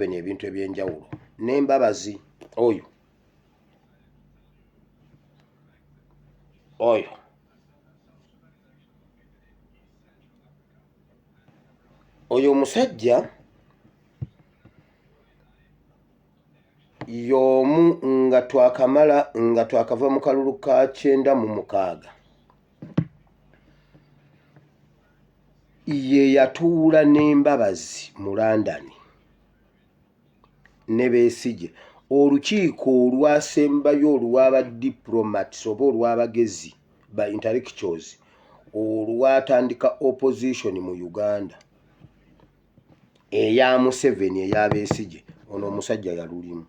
Ebintu eby'enjawulo n'Embabazi oyo oyo oyo omusajja y'omu nga twakamala nga twakava mu kalulu ka 96 Ye yatuula n'Embabazi mu London ne Besigye. Olukiiko olwasembayo olw'aba diplomats oba olw'abagezi ba intellectuals olwatandika opposition mu Uganda eya Museveni eya Besigye, ono omusajja yalulimu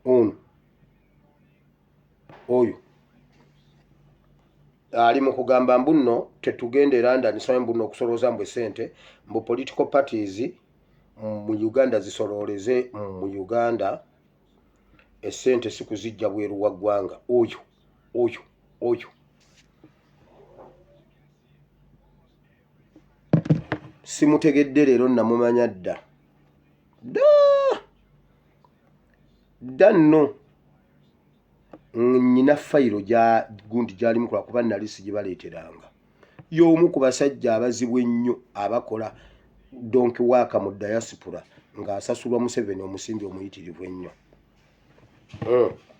ono oyo ali mu kugamba mbu nno tetugenda e London simanyi mbu nno okusolooza mbu essente mbu political parties mu Uganda zisolooleze mu Uganda essente si kuzijja bweru wa ggwanga. Oyo oyo oyo simutegedde leero namumanya dda dda dda nno. Nnyina fayiro gya gundi gy'alimu lwakuba nnali sigibaleeteranga. Y'omu ku basajja abazibu ennyo abakola donkey work mu diaspora ng'asasulwa Museveni omusimbi omuyitirivu ennyo.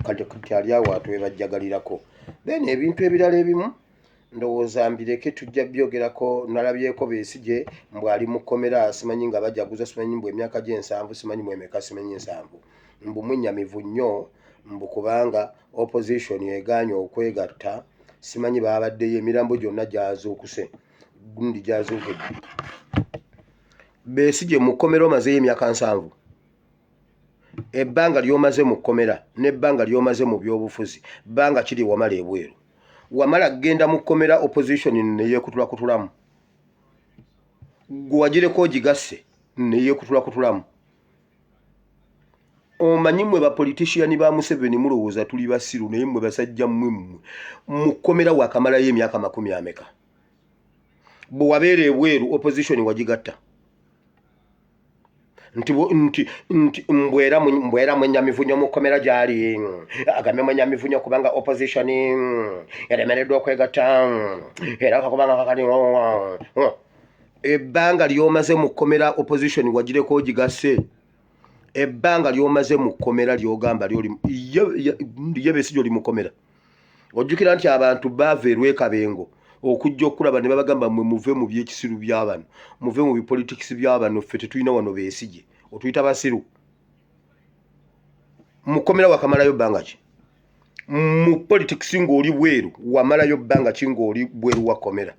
Kati kati ali awo atwebajjagalirako. Then ebintu ebirala ebimu ndowooza mbireke tujja byogerako. Nalabyeko Besigye mbu ali mu kkomera simanyi nga bajaguza simanyi mbu emyaka gy'ensanvu simanyi mu emeka simanyi nsanvu mbu mwennyamivu nnyo mbu kubanga opposition egaanye okwegatta simanyi baabaddeyo emirambo gyonna gyazuukuse gundi gyazuukidde. Besigye mu kkomera omazeeyo emyaka 70. Ebbanga ly'omaze mu kkomera n'ebbanga ly'omaze mu byobufuzi bbanga ki lye wamala ebweru? Wamala kugenda mu kkomera opposition ne yeekutulakutulamu? Ggwe wagireka ogigasse ne yeekutulakutulamu? Omanyi mmwe ba politician ba Museveni mulowooza tuli basiru naye mmwe basajja mmwe mmwe mu kkomera wakamalayo emyaka makumi ameka? Bwe wabeera ebweru opposition wagigatta? Nti nti nti mbwera mbwera mwenyamivu nnyo mu kkomera gy'ali agambye mwenyamivu nnyo kubanga opposition eremereddwa okwegatta era kubanga kakati ebbanga ly'omaze mu kkomera opposition wagireko ogigasse ebbanga ly'omaze mu kkomera ly'ogamba lyoli ye Besigye oli mu kkomera. Ojjukira nti abantu baava e Rwekabengo okujja okulaba ne babagamba mwe muve mu byekisiru bya bano, muve mu bipolitikisi bya bano, ffe tetulina wano Besigye, otuyita basiru. Mu kkomera wakamalayo bbanga ki? Mu politics ng'oli bweru wamalayo bbanga ki ng'oli bweru wa kkomera?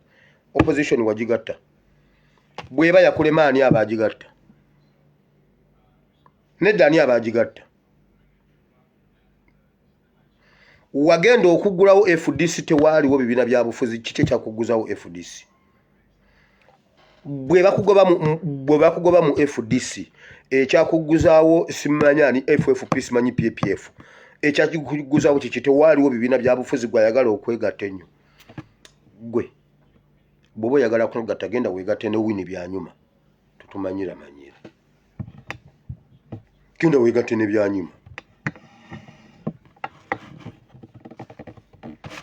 Opposition wagigatta? Bw'eba yakulema ani aba agigatta? Nedda ani aba agigatta? Wagenda okuggulawo FDC tewaaliwo bibiina bya bufuzi, kiki ekyakugguzaawo FDC? Bwe bakugoba mu FDC ekyakugguzaawo simanyi ani FFP simanyi PPF ekyakugguzaawo kiki? Tewaaliwo bibiina bya bufuzi. Gwe ayagala okwegatta ennyo gwe bw'oba oyagala kwegatta genda weegatte ne Winnie Byanyuma, totumanyira manyira, genda weegatte ne Byanyuma.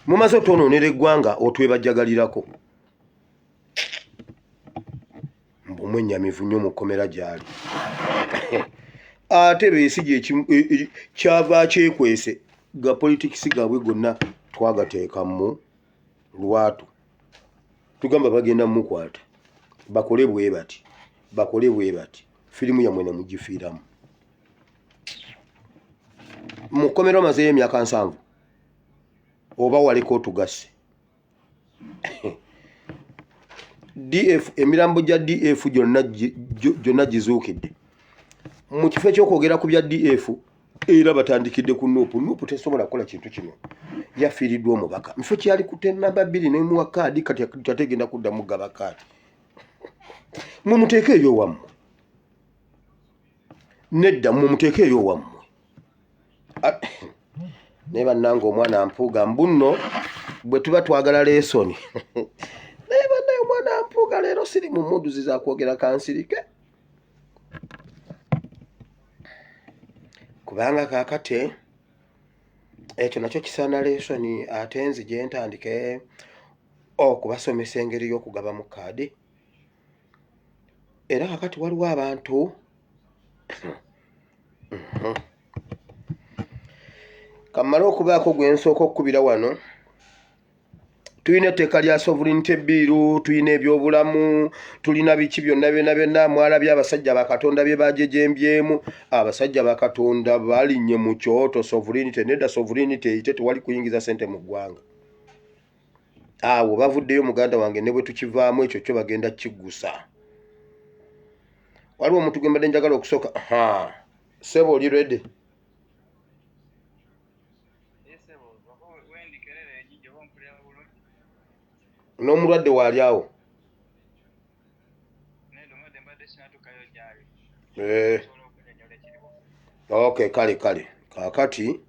Mumaze otwonoonera eggwanga otwebajjagalirako mbu mwennyamivu nnyo mu kkomera gy'ali. Ate Besigye kyava kyekwese ga politikisi gaabwe gonna twagateeka mu lwatu, tugamba bagenda mukwata bakole bwe bati bakole bwe bati, firimu yammwe ne mugifiiramu. Mu kkomera omazeeyo emyaka 70 oba waleka otugasse. DF emirambo gya DF gyonna gyonna gizuukidde. Mu kifo eky'okwogera ku bya DF era batandikidde ku NUP. NUP tesobola kukola kintu kino, yafiiriddwa omubaka mufo kyali ku namba 2 nemuwa kaadi, kati ate egenda kuddamu gaba kaadi. Mwe muteeke eyo wammwe, nedda mwe muteeke eyo wammwe. Naye bannange omwana Mpuuga mbu nno bwe tuba twagala lesson naye bannaye omwana Mpuuga leero siri mu muduzi za kwogera kansirike. Kubanga kaakati ekyo nakyo kisaana lesoni, ate nzije ntandike okubasomesa engeri y'okugabamu kaadi. Era kakati waliwo abantu kammale okubaako gwe nsooka okukubira wano. Tulina etteeka lya sovereignty bill, tulina ebyobulamu, tulina biki byonna byonna byonna. Mwalabye abasajja bakatonda bye bajejembyemu. Abasajja bakatonda balinnye mu kyoto. Sovereignty nedda, sovereignty eyite, tewali kuyingiza sente mu ggwanga. Awo bavuddeyo muganda wange, ne bwe tukivaamu ekyo kyo bagenda kiggusa. Waliwo omuntu gwe mbadde njagala okusooka. Ha, sebo, oli ready? N'omulwadde waali awo? Eh. Okay, kale kale, kaakati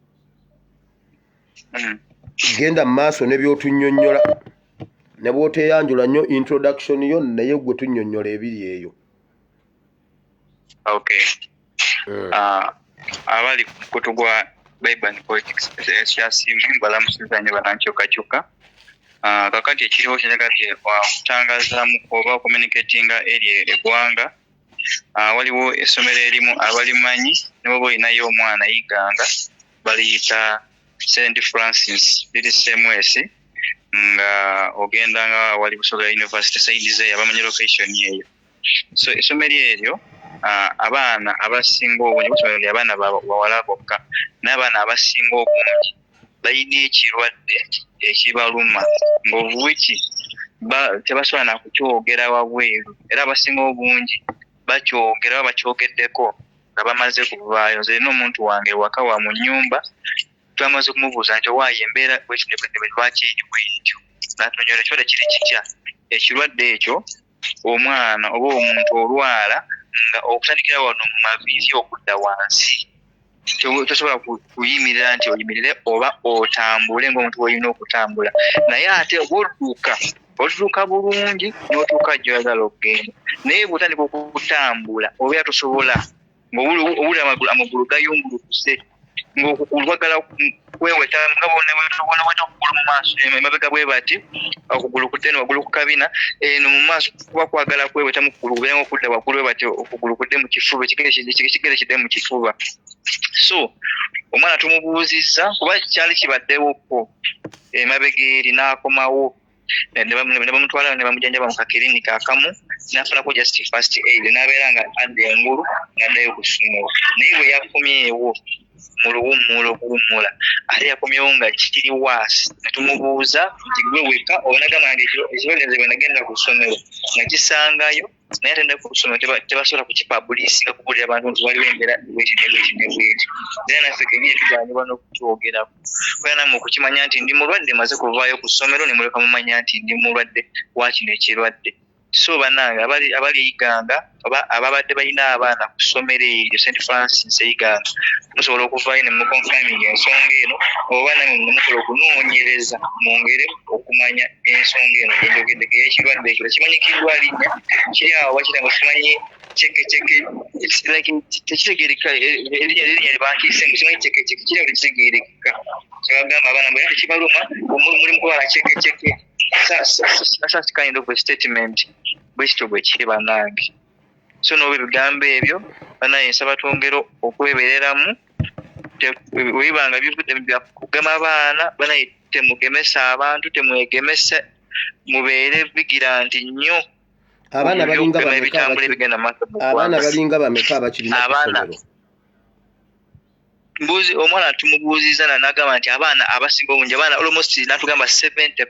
genda mu maaso ne by'otunnyonnyola, ne bw'oteeyanjula nnyo introduction yo, naye gwe tunnyonnyola ebiri eyo. Okay. Abali ku mukutu gwa Bible and Politics ekyasiimwe, balamusiza nnyo banankyukakyuka. Kakati ekiriwo kyenjagadde okutangazaamu oba ocommunicatinga eri eggwanga, waliwo essomero erimu abalimanyi, ne bwoba olinayo omwana yiganga, baliyita St Francis, liri CMS nga ogenda nga wali Busoga University side zeeyo, abamanyi location eyo. So essomero eryo, abaana abasinga obungi, kusomero lya abaana bawala bokka, naye abaana abasinga obungi balina ekirwadde ekibaluma ng'obuwiki tebasobola nakukyogera wabweru, era abasinga obungi bakyogera oba bakyogeddeko nga bamaze kuvaayo. Nze nina omuntu wange waka wa mu nnyumba, twamaze okumubuuza nti owaayo embeera bwekino lwaki eri bwetyo, natunyonyola ekirwadde kiri kitya. Ekirwadde ekyo, omwana oba omuntu olwala nga okutandikira wano mu maviivi okudda wansi tosobola kuyimirira nti oyimirire oba otambule ng'omuntu bw'olina okutambula, naye ate bw'odduka otuuka bulungi n'otuuka gy'oyagala okugenda, naye bw'otandika okutambula obeera tosobola, ng'owulira amagulu gayungulukuse, ng'okugulu kwagala kweweta nga boneweta okugulu mu maaso emabega bwe bati, okugulu kudde eno waggulu ku kabina eno mu maaso kuba kwagala kweweta mu kugulu kubeera ng'okudda waggulu bwe bati, okugulu kudde mu kifuba, ekigere kidde mu kifuba. So omwana tumubuuzizza kuba kyali kibaddewokko emabega eri, n'akomawo ne bamutwala ne bamujanjaba mu kakirinika akamu, n'afunako just first aid, n'abeera nga adda engulu n'addayo ku ssomero. Naye bwe yakomyewo mu luwummula okuwummula, ate yakomyewo nga kiri worse, ne tumubuuza nti gwe wekka oba, nagamba nti ekirwadde nze bwe nagenda ku ssomero nakisangayo, naye ate ne ku ssomero tebasobola kukipublishinga kubuulira abantu nti waliwo embeera bweti ne bweti ne bweti, era naffe kennyini tugaanibwa n'okukyogerako. Kubeera nammwe okukimanya nti ndi mulwadde, maze kuvaayo ku ssomero ne muleka mumanya nti ndi mulwadde wa kino ekirwadde. So bannange abali Iganga oba ababadde balina abaana ku ssomero eryo St Francis Iganga, musobola okuvaayo ne muconfirminga ensonga eno, oba nammwe ne mukola okunoonyereza mwongere okumanya ensonga eno gyenjogeddeko ey'ekirwadde ekyo. Tekimanyikiddwa linnya, kiri awo bakira nga simanyi kyekeceke, like tekitegeereka erinnya lyebakiise, simanyi kyekeceke, kiri awo tekitegeerekeka. Kyebagamba abaana mbu era tekibaluma, mulimu kubala kyekeceke, such kind of a statement bwe kityo bwe kiri bannange. So n'oba ebigambo ebyo bannange, nsaba twongere okwebereramu. Bwe bibanga bivudde bya kugema baana, bannange temugemesa abantu, temwegemesa, mubeere vigilant nnyo. Abaana balinga Ebyokugema bameka? Ebitambula ebigenda mu maaso mu Abaana ggwanga. balinga bameka abakirina ku ssomero? Mbuuzi omwana tumubuuzizza n'agamba nti abaana abasinga obungi, abaana almost n'atugamba 70%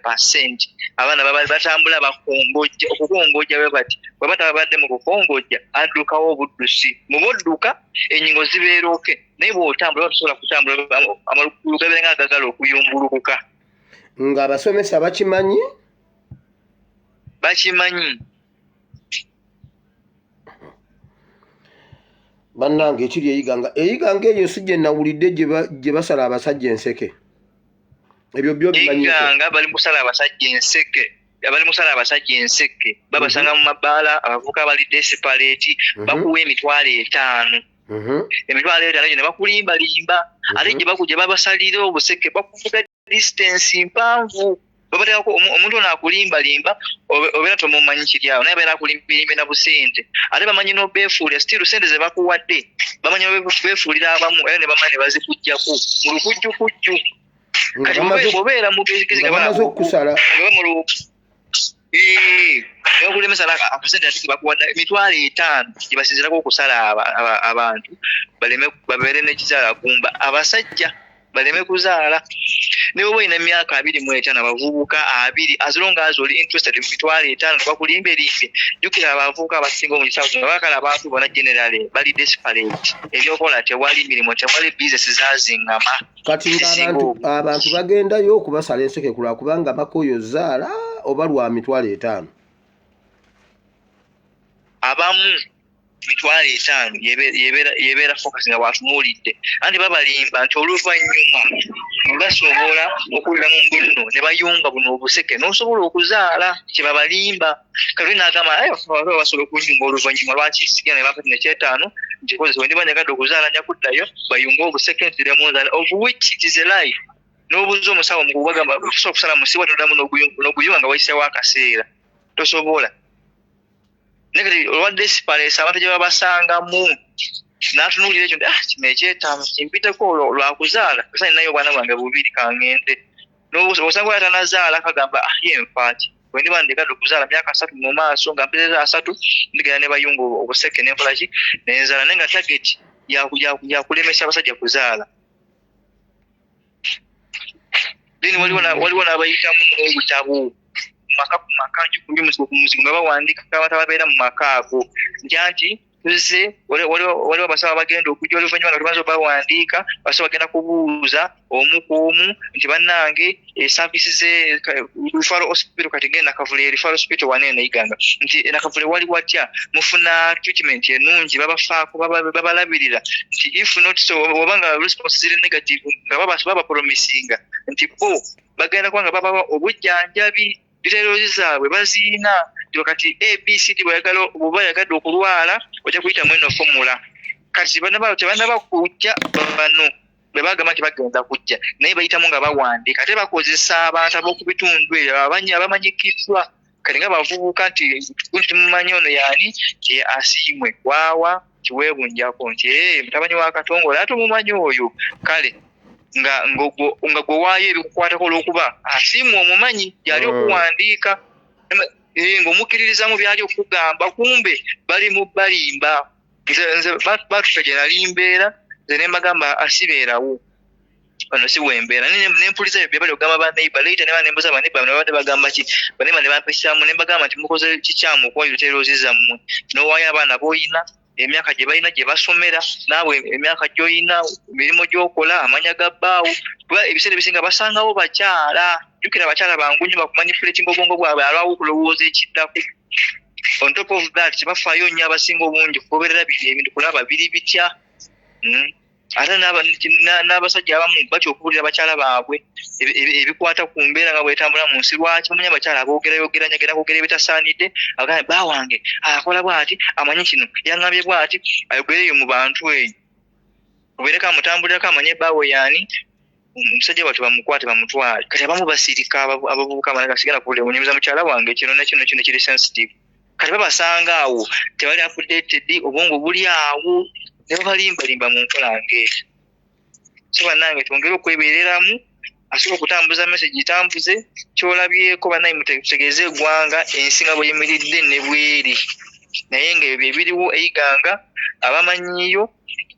abaana batambula bakongojja, okukongojja bwe bati, bwe batabadde mu kukongojja addukawo obuddusi, mu budduka ennyingo zibeera okay, naye bw'otambula oba tosobola kutambula, amagulu gabeera nga agagala okuyungulukuka. Ng'abasomesa bakimanyi? Bakimanyi. Bannange, ekiri eyiganga, eyiganga eyo si gye nawulidde gye basala abasajja enseke? Ebyo byo bimanyiiko? Iganga bali musala abasajja enseke, bali musala abasajja enseke, babasanga mu mabaala, abavubuka bali desperate, bakuwa 50,000. Emitwalo 5 egyo ne bakulimbalimba, ate gye babasalira obuseke bakuvuga distance mpanvu, babateekako omuntu ono akulimbalimba, obeera tomumanyi kiri awo, naye abeera akulimbalimba na busente, ate bamanyi n'obeefuulira still sente ze bakuwadde, bamanyi beefuulira abamu era ne bamanya ne bazikuggyako mu lukujjukujju. Kati bw'obeera mugezigezi nga bamaze okukusala nebakulemesa akasente ate kebakuwadde 500,000 gye basinziirako okusala abantu baleme babeere n'ekizaala gumba, abasajja baleme kuzaala. Ne bw'oba olina emyaka 25, abavubuka 20, as long as oli interested mu 500,000 bakulimbelimbe. Jjukira abavubuka abasinga obungi ssaawa zino baakala, abantu bonna generally bali desperate, ebyokola tewali, mirimu tewali, business zaazingama. Kati ng'abantu bagendayo okubasala enseke kulwakubanga bakooye ozaala oba lwa 500,000? Abamu 500,000 yebeera focus nga bwatunuulidde, anti babalimba nti oluvannyuma basobola okuwulira mu mbunno ne bayunga buno obuseke n'osobola okuzaala, kye babalimba. Kati n'agamba basobola okunyunga oluvannyuma, lwaki sigenda ne bampa kino ekyetaano nkikozesa? Bwe ndiba njagadde okuzaala nja kuddayo bayunge obuseke nziremu nzaala, of which it is a lie. N'obuuza omusawo omukugu, bagamba tosobola kusala musiba toddamu n'oguyunga nga wayiseewo akaseera, tosobola. Naye kati olwa desperate abantu gye babasangamu n'atunuulira ekyo nti ah, kino ekyetaano kimpiteko lwakuzaala, kusa ninayo obwana bwange bubiri, kaŋŋende. Osanga oyo atanazaala kagamba, ah, ye nfaaki, bwe ndiba ndegadde okuzaala myaka 30 mu maaso nga mpezeza 30, ndigenda ne bayunga obuseke nenkola ki nenzaala, naye nga target yakulemesa abasajja kuzaala. Then waliwo n'abayitamu n'obutabo maka ku maka, nju ku nju, muzigo ku muzigo, nga bawandiika abantu ababeera mu maka ago nti anti tuzze, waliwo abasawo abagenda okujja oluvannyuma nga tumaze obawandiika, abasawo bagenda kubuuza omu ku omu nti bannange esaavisi ze referral hospital, kati genda Nakavule referral hospital wano eno Iganga, nti Nakavule wali watya, mufuna treatment ennungi, babafaako, babalabirira, nti if not so, oba nga response ziri negative, nga babapromisinga nti bo bagenda kuba nga babawa obujjanjabi, details zaabwe baziina, nti kati ABCD bw'oba yagadde okulwala ojja kuyitamu eno formula. Kati tebannaba kujja bano bwe bagamba nti bagenda kujja, naye bayitamu nga bawandiika, ate bakozesa abantu ab'oku bitundu ebyo abamanyikiddwa kati nga bavubuka nti gundi tumumanyi ono yaani ye Asiimwe waawa kiweebunjako nti ee mutabani wa Katongole ate omumanyi oyo, kale nga gwe waayo ebikukwatako olw'okuba Asiimwe omumanyi yali okuwandiika ng'omukkiririzamu byali okugamba, kumbe bali mu balimba. Nze batuuka gye nali mbeera, nze ne mbagamba asibeerawo wano si wembeera, nempuliza ebyo bye bali okugamba baneiba. Later ne nembuuza baneiba ne babadde bagamba ki, baneiba ne bampisaamu ne mbagamba nti mukoze kikyamu okuwa details zammwe n'owaayo abaana b'oyina, emyaka gye balina gye basomera, naawe emyaka gy'oyina, emirimu gy'okola, amanya ga bbaawo, kuba ebiseera ebisinga basangawo bakyala. Jjukira abakyala bangu nnyo bakumanipulatinga obwongo bwabwe, alwawo okulowooza ekiddako. On top of that, tebafaayo nnyo abasinga obungi kugoberera bino ebintu kulaba biri bitya. Ate n'abasajja abamu batya okubuulira bakyala baabwe ebikwata ku mbeera nga bwetambula mu nsi. Lwaki? Bamanyi abakyala aboogerayogera nnyo, agenda kwogera ebitasaanidde, agambe bba wange akola bw'ati, amanyi kino, yaŋŋambye bw'ati, ayogereyo mu bantu eyo, obeereko amutambulirako, amanye bbaawe yaani, omusajja bwatyo bamukwate bamutwale. Kati abamu basirika, abavubuka abalala sigala kuwulira onyumiza mukyala wange kino ne kino, kino kiri sensitive. Kati babasanga awo tebali updated, obwongo buli awo ne babalimbalimba mu nkola ng'eyo. So bannange twongere okwebeereramu, asobola okutambuza message tambuze kyolabyeko, bannange mutegeeze eggwanga ensi nga bweyimiridde ne bweri, naye nga ebyo byebiriwo eIganga. Abamanyiyo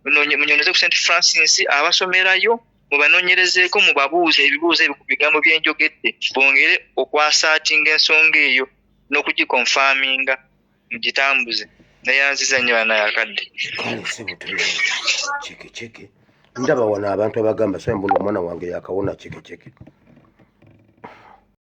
munyonyeze ku St Francis, abasomerayo mubanoonyerezeeko, mubabuuze ebibuuzo ebyo ku bigambo byenjogedde, bongere okwasaatinga ensonga eyo n'okugikonfaminga, mugitambuze. Neyanziza nnyo banaye akadde. Kale sebo, ceke ceke, ndaba wano abantu abagamba saye mbuno omwana wange yakawona ceke ceke.